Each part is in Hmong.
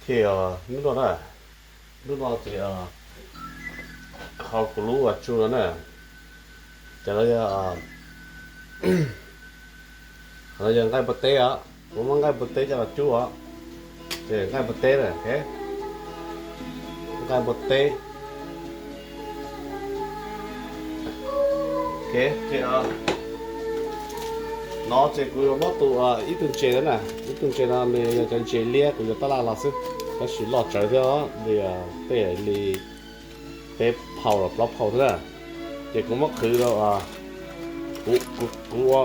Ces hnub no na, hnub no ces hauv kuv lub tsu no na, ces no yog, no yog nqaij npua teb os, kuv muab nqaij npua teb coj los cub os. Ces nqaij npua teb na, nqaij npua teb. Ces no ces kuv yuav muab tus, ib tug ntses no na, ib tug ntses no nws yog cov ntses liab, kuv yuav tab laj los xwb, tab sis loj tsawv thiab, tej li peb phau los plaub phau thiab na. Ces kuv muab qhwv rau, kuv, kuv, kuv ua,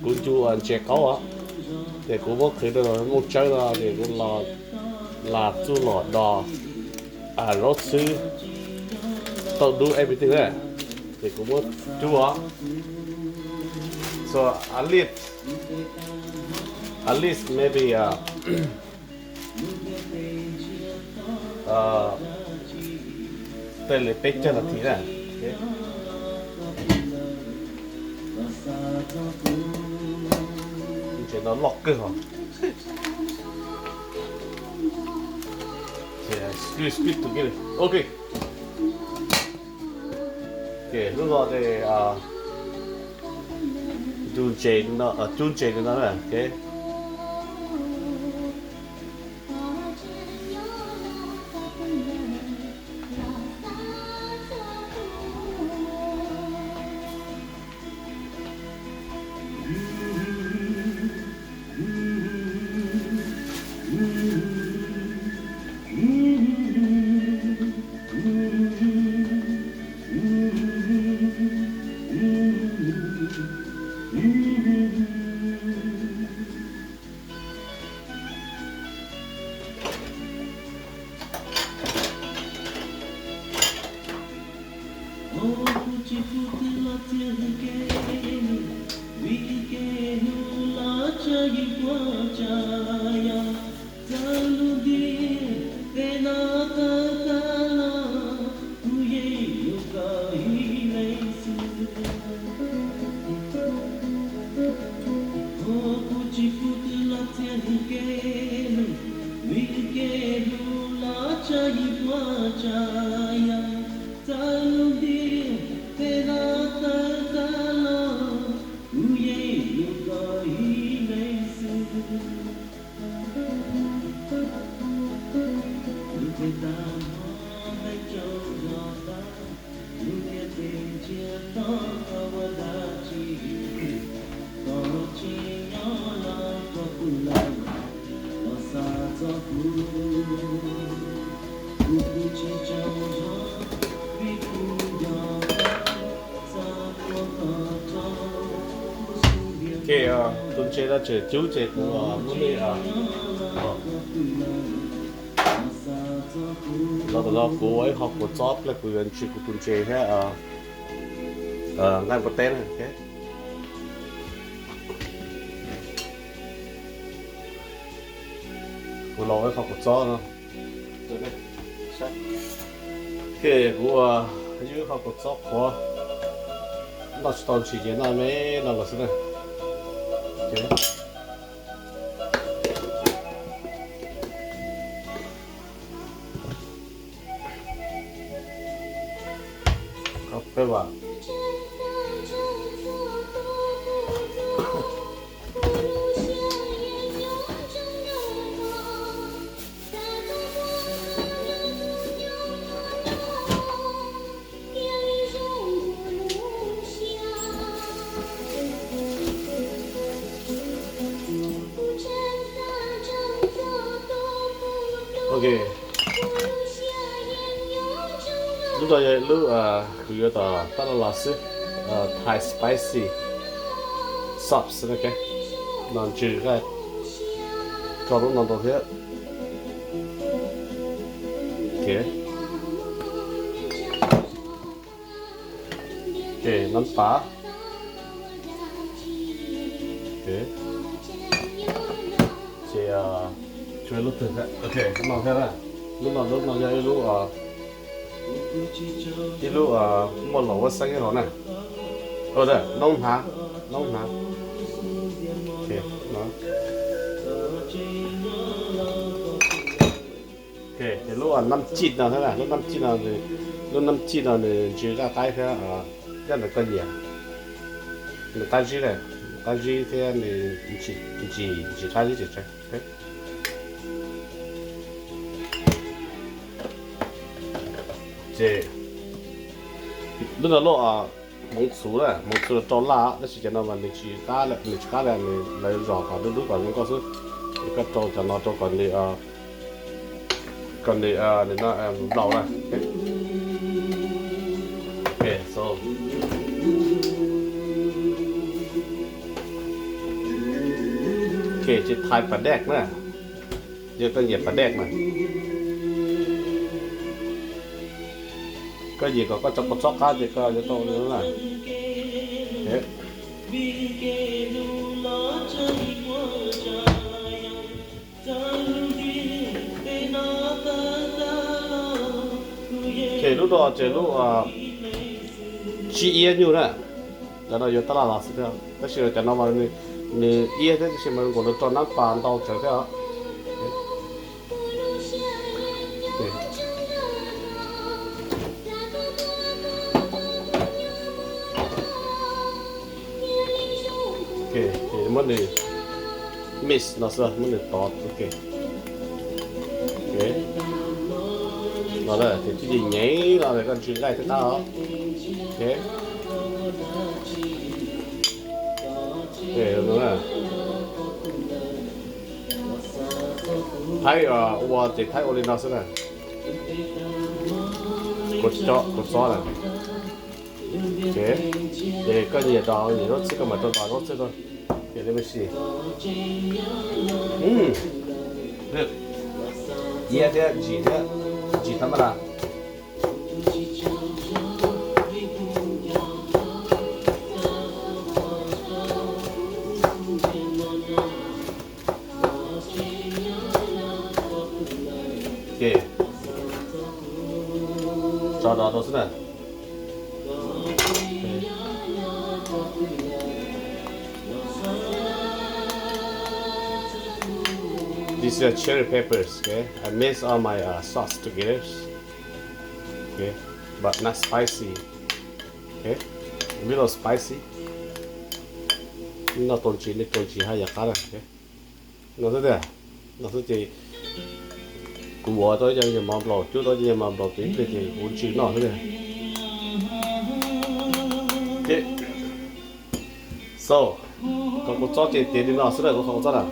kuv ncu ntses qaub os, ces kuv muab qhwv rau Mooj Tsawb no ces kuv los txuj lom do, rob xwb, tauj dub everything na, ces kuv muab cub os. So at least, at least maybe tej li peb caug nas this na. Ntses no loj kawg os. Ok. Ces hnub no ces ncu ntses no, cub ntses li no na, ok. Ok, tus ntses no tseem cub ces kuv muab li, los tam no kuv ua ib qho kua txob pliag, kuv yuav ntsis kuv tus ntses thiab nqaij npua teb na. Kuv los ua ib qho kua txob no. Ok, kuv ua ib qho kua txob qhuav, noj tsis tau ntsis ces noj me no los xwb na. Peb vas. Ok. Lub no yog lub kuv yuav tom tab laj los xwb, Thai spicy sauce, ok. No ntsws nqaij, tso lub no rau thiab. Ok. Ok, nab pas. Ok. Ces tshuav lub twg thiab? Ok, lub no thiab na. Lub no, lub no yog ib lub, ib lub muaj laum huab xeeb hauv na. Noob hnav, noob hnav. Ok, no. Lub nam cij no thiab, lub nam cij no, lub nam cij no nws ntsis zaj qaib thiab, yog ntawm koj nyiam. Nws qab zib, qab zib thiab nws ntsis, ntsis qab zib tsis tsawg. Ces lub no lub hmoov txhuv na, hmoov txhuv los rau laj, tab sis cov no mas nws tsis qab, nws tsis qab li, nws lawv zom kom dub dub kom zoo nkauj xwb. Ces koj rau cov no rau kom nws, kom nws, nws no nplaum na. Ces thaiv pas dej na, yog koj nyiam pas dej mas, koj nyiam kom koj cov kua txob qab ces koj yuav tau li no na. Ces lub no ces lub tsib iab nyuj na. Cov no yuav tab laj los xwb thiab, tab sis cov no mas nws iab thiab, tab sis mas nkaus nws rau nab pas ntau tsawv thiab os. Ces muab nws mix no xwb, muab nws tov. No ces twb yeej nyev no koj ntsis nqaij thiab qab os. Thaib ua ces thaib ua li no xwb na. Kua txob na. Ces koj nyiam rau nyiam zaub txhwb koj mam rau nyiam zaub txhwb rau. Ces li me sis, iab thiab ntsim thiab, ntsim thab mab las. Ces tso dov rau xwb na. These are cherry peppers, okay? I mix all my uh, sauce together. Okay, but not spicy. Okay, a little spicy. Noj tau ntsis, nej tau ntsis haj yam qab na. No xwb tiag, no xwb ces kuv ua tau ib co nyuag mov nplaum, cub tau ib co nyuag mov nplaum ces ib pliag ces kuv ntsis noj xwb tiag. So, kho kua txob ces tiav li no xwb na, kuv kho kua txob na.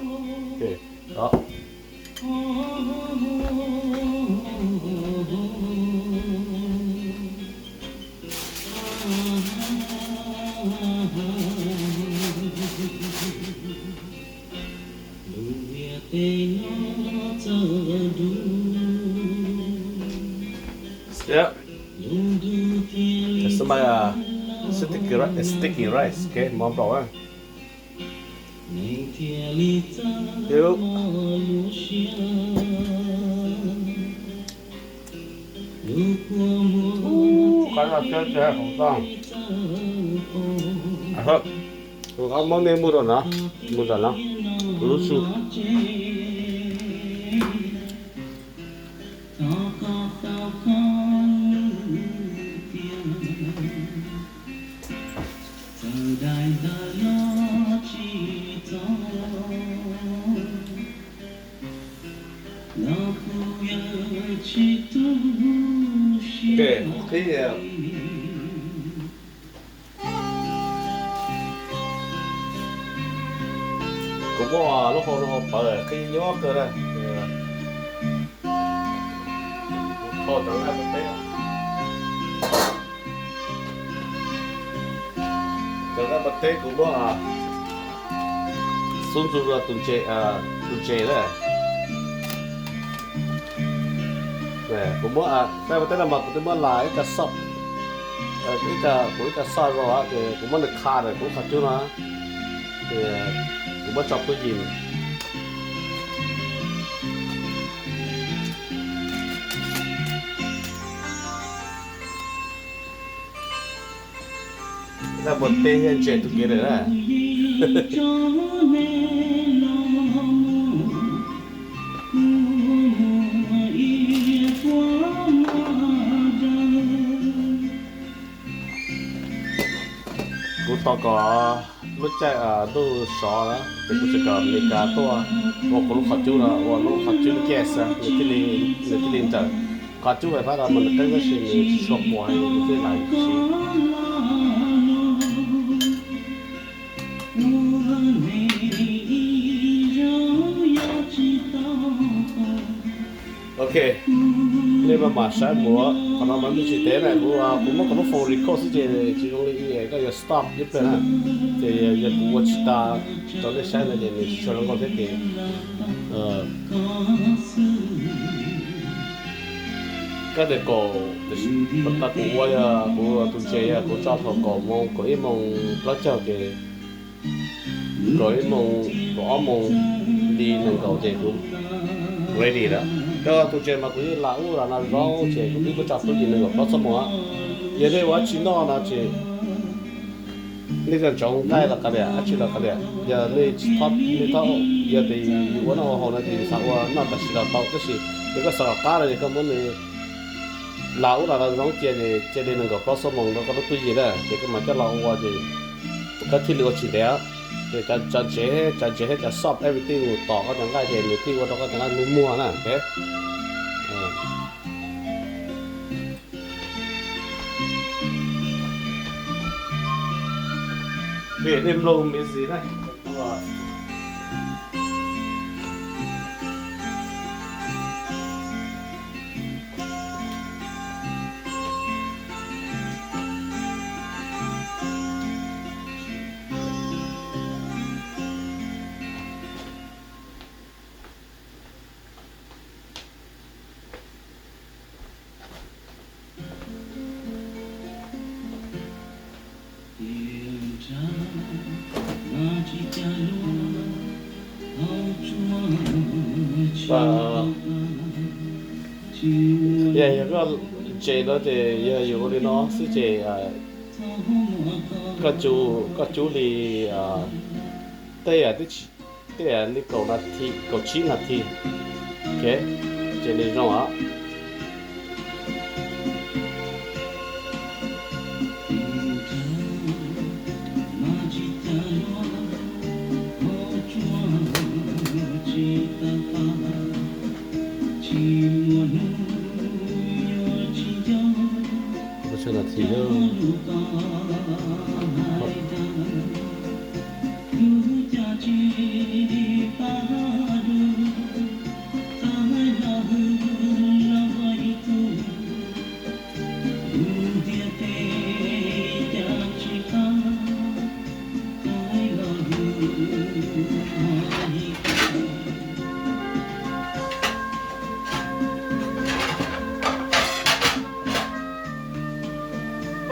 Yep. It's my uh, sticky, ri- sticky rice, okay, mov nplaum na. Yep. Ub, qab no thiab tsis hais qhov toj. Kuv qab muab nej mus rau no, mus rau no, kuv lub su. Qhib, kuv muab lub hau rau hauv pawv qhib nyuaj kawg na. Kuv tho cov nqaij npua teb, cov nqaij npua teb kuv muab xub ntxug rau tus ntses, tus ntses na. Kuv muab nqaij npua teb no mas kuv twb muab las ib co xoj, ib co, kuv ib co xoj rau ces kuv muab nws kha rau kuv qhov cub no, ces kuv muab tso pub yim. Nqaij npua teb thiab ntses tus kev lawm na. Tos kom lub caij ntuj sov na ces kuv tsis kom Amelikas tuaj ua kuv lub qhov cub no, ua lub qhov cub gas, nws thiaj li nrawm. Qhov cub fais fab no mas nws qeeb tab sis nws tsis tshua quas heev, kuv thiaj lam siv. Ok, nej maj mam saib mus, qhov no mas me ntsis tev na, kuv, kuv muab kuv lub phone record xwb ces tsis zoo li koj yuav stop ib pliag na, ces yog kuv ua tsis tas rau nej saib no ces nws tsis tshua zoo nkauj thiab ces koj tias kaum, tas kuv ua, kuv tus tsev yog kuv tso thaum kaum moos, kaum ib moos plaub caug ces kaum ib moos, kaum ob moos li nees nkaum ces kuv ready lawm. Rau tus tsev mas kuv yeej lam ub lam no zoo ces kuv twb muab tso tub yim nees nkaum plaub xuab moos. Yog nej ua dab tsi noj no ces nej coj ntsoov nqaij los kav liam, dab tsi los kav liam. Yog nej tsis, nej txhob, yog tias yus ua noj ua haus no ces yus xav ua noj tam sim los tau, tab sis yog koj xav kom qab no ces koj muab nws lam ub lam no zoo cia, ces cia li nees nkaum plaub xuab moos rau koj lub tub yim na ces koj mam coj los ua ces koj thiaj li ua tsis ntev. Ces tso ntsev, tso ntsev thiab tso soft everything mus tom koj cov nqaij ces nws thiaj ua rau koj cov nqaij muag muag na. Nej mloog music na. Yog koj ntse no ces yog yus ua li no xwb ces koj cub li tej, tej li kaum nas this, kaum tsib nas this, ces nws zoo os.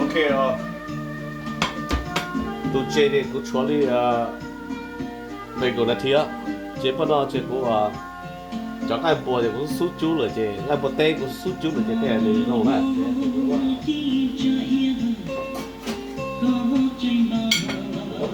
Ok, tus tsev ces kuv tshuav li nees nkaum nas this, ces paj no ces kuv cov nqaij npua ces kuv xub cub lawm ces nqaij npua teb kuv xub cub lawm ces tej nws zoo na. Kuv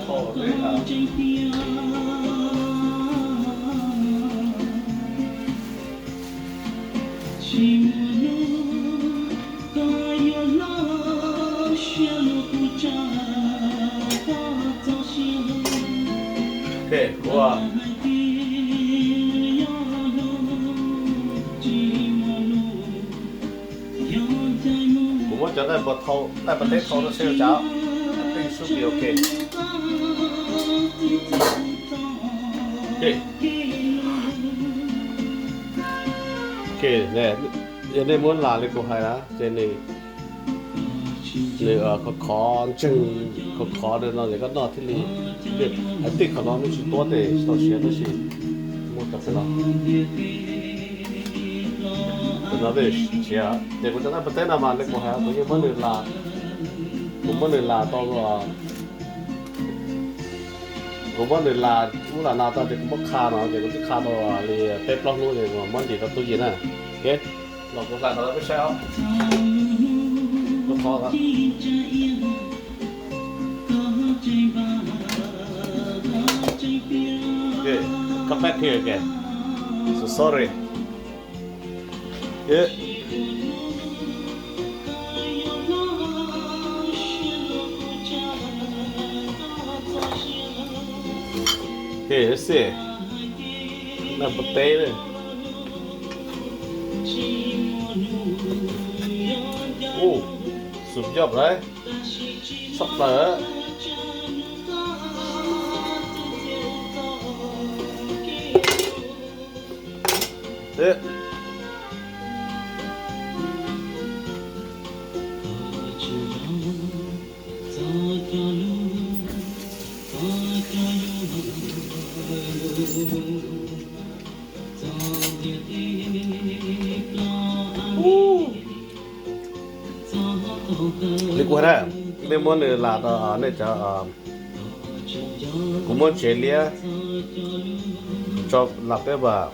muab cov nqaij npua teb thau rau seb ua cas. I think should be okay. Ok, yog nej muab las li kuv hais na ces nws khov khov ntseeg, khov khov no ces koj noj thiaj li, hais tias qhov no nws tsis tuab tes tsis tau siav tab sis muaj cov pem no, pem no siav. Ces kuv cov nqaij npua teb no mas li kuv hais kuv yeej muab nws las, kuv muab nws las tau, kuv muab nws las ub las no tau ces kuv muab qha no ces kuv twb qha tau li peb plaub hnub ces kuv muab ntim rau tub yim na. Ok, los kuv hais qhov no peb saib os. Kuv thov, come back here again. So sorry. Ok, Xi, nqaij npua teb na. Ub, xum yoj lawm, tshaj plaws. Li kuv hais na, nej muab nws lam rau nej cov, kuv muab tsev liab tso lam peb vam,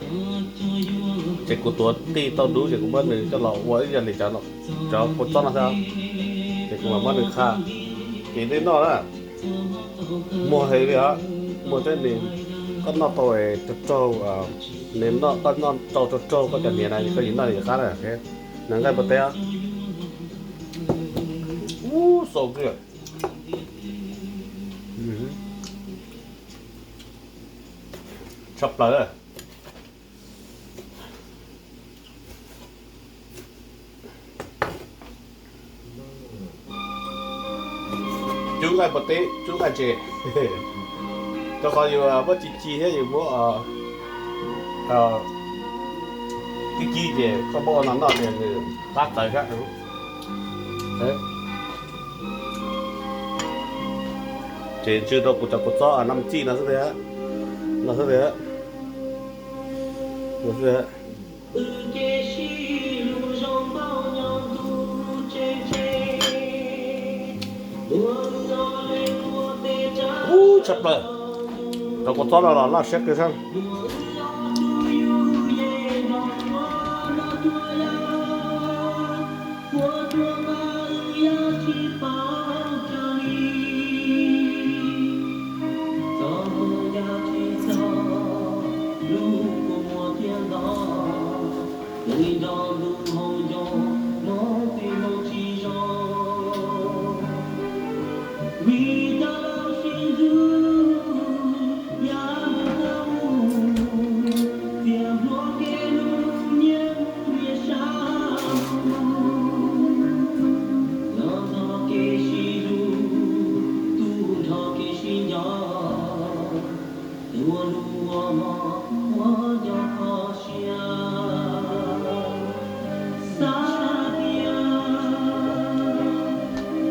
ces kuv tuav tij tau dub ces kuv muab nws coj los ua ib yam li cov kua txob no xwb, ces kuv mam muab nws qha, ces nej noj na. Muag heev li os, muag thiab nws, koj noj tau raug raug, nws noj koj noj tau raug raug koj cov hniav na koj yeej noj li qab na. Nws nqaij npua teb, ub, so good, tshaj plaws. Cub nqaij npua teb, cub nqaij ntses, rau qhov yus muab ci ci thiab yus muab kib kib ces koj muab ua no noj ces nws qab txawv thiab. Ces ntsw rau kuv cov kua txob nam txij no xwb tiag, no xwb tiag, no xwb tiag. Ub, tshaj plaws. Cov kua txob no los laj siab kawg sab.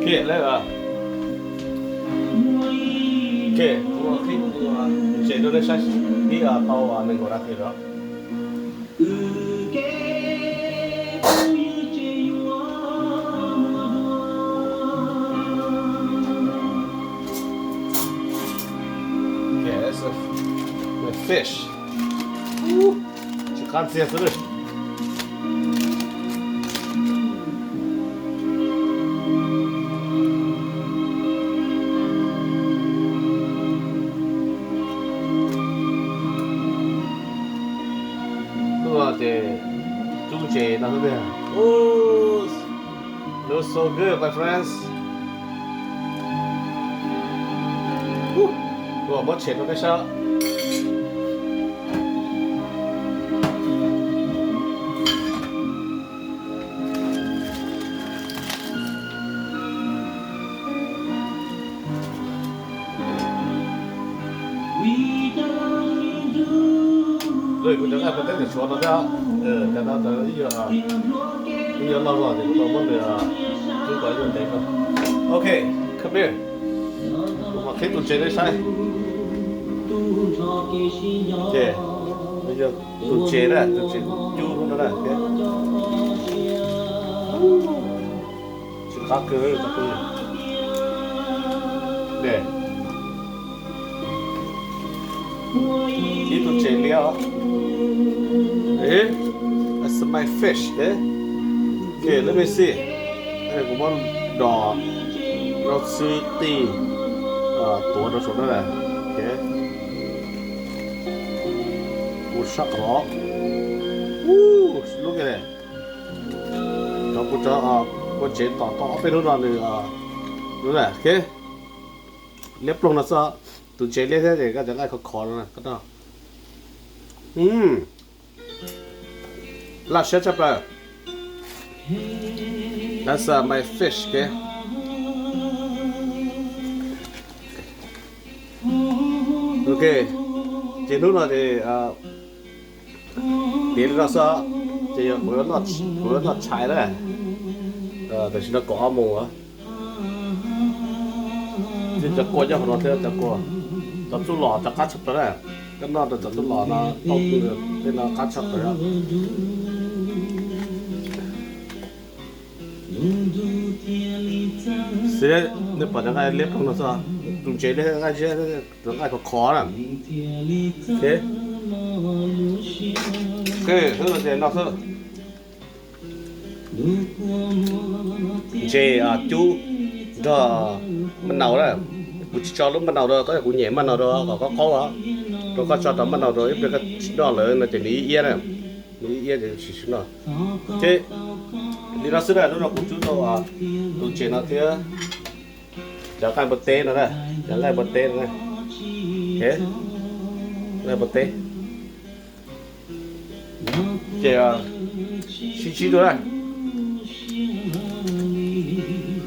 Kiag lawm. Kiag, ua qhib ua ntses rau nej saib, ib tau nees nkaum nas this lawm. Okay, that's a, a fish. Tsis qab ntxiag xwb. Tuaj ces cub ntses no xwb tiag. Looks so good, my friends. Kuv muab tshem rau peb saib. Kuv cov nqaij npua teb tseem tshuav no thiab, cov no ib yuav loj zog ces kuv tau muab nws cub kom ib yuav ntev kawg. Ok, come here. Kuv mam qhib tus ntses nej saib. Ces tus ntses na, tus ntses kuv cub hnub no na. Tsis qab kawg. Ib tug ntses liab os. That's my fish. Okay, let me see. Kuv muab dos rau xwb tij tuav rau saum no na. Kuv sab qhov. Look at that. Cov kuv cov kua ntses tom tau ob peb hnub no nws, ok, liab ploog no xwb. Tus ntses liab thiab ces koj cov nqaij khov khov no koj noj. Laj siab tshaj plaws. That's uh, my fish, okay? Ok, ces hnub no ces tiav li no xwb, ces kuv yuav noj tshais na. Tam sim no kaum ob moos. Cov kua nyob hauv no thiab, cov kua, cov txuj lom cov qab tshaj plaws na. Koj noj rau cov txuj lom no, tej no qab tshaj plaws. Xwb, nej pom cov nqaij liab ploog no xwb, tus ntses liab nqaij ziab, nqaij khov khov na. Hnub no ces noj xwb. Ntses cub nrog maj naus na. Kuv tsis tso lub maj naus rau, tab sis kuv nyem maj naus rau kom qaub qaub os. Rau koj tso rau maj naus rau ib pliag koj tsis noj lawm no ces nws ib iab na. Nws ib iab ces tsis noj. Ces li no xwb na, hnub no kuv cub rau tus ntses no thiab cov nqaij npua teb no na, cov nqaij npua teb no na. Nqaij npua teb. Ces sib ntsib dua na.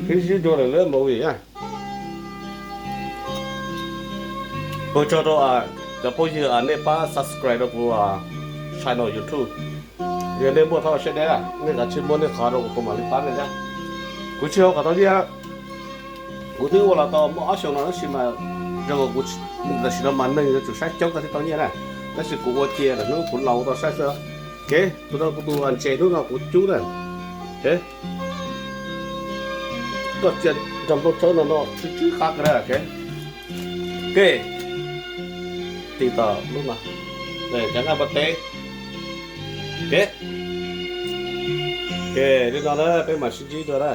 Sib ntsib dua lawm lawm movie na. Ua tsaug rau cov phooj ywg nej pab subscribe rau kuv channel YouTube. Yog nej muaj thov ua siab deb, nej kav tsij muab nej qhov rau kuv, kuv mam li pab nej thiab. Kuv tsis hau kom tau nyiaj, kuv twb ua los tau muaj ob xyoos no tab sis mas zoo kuv tam sim no mas neeg yuav tsum saib coob koj thiaj tau nyiaj na. Tab sis kuv ua cia lawm hnub kuv laus tau saib xwb. Kev tus no kuv tus ntses hnub no kuv cub na. Kev koj cia nrog nplooj tshawb no no tsw tsw qab kawg na. Kev kev tim tom lub no, cov nqaij npua teb. Kev kev li no na, peb mam sib ntsib dua na.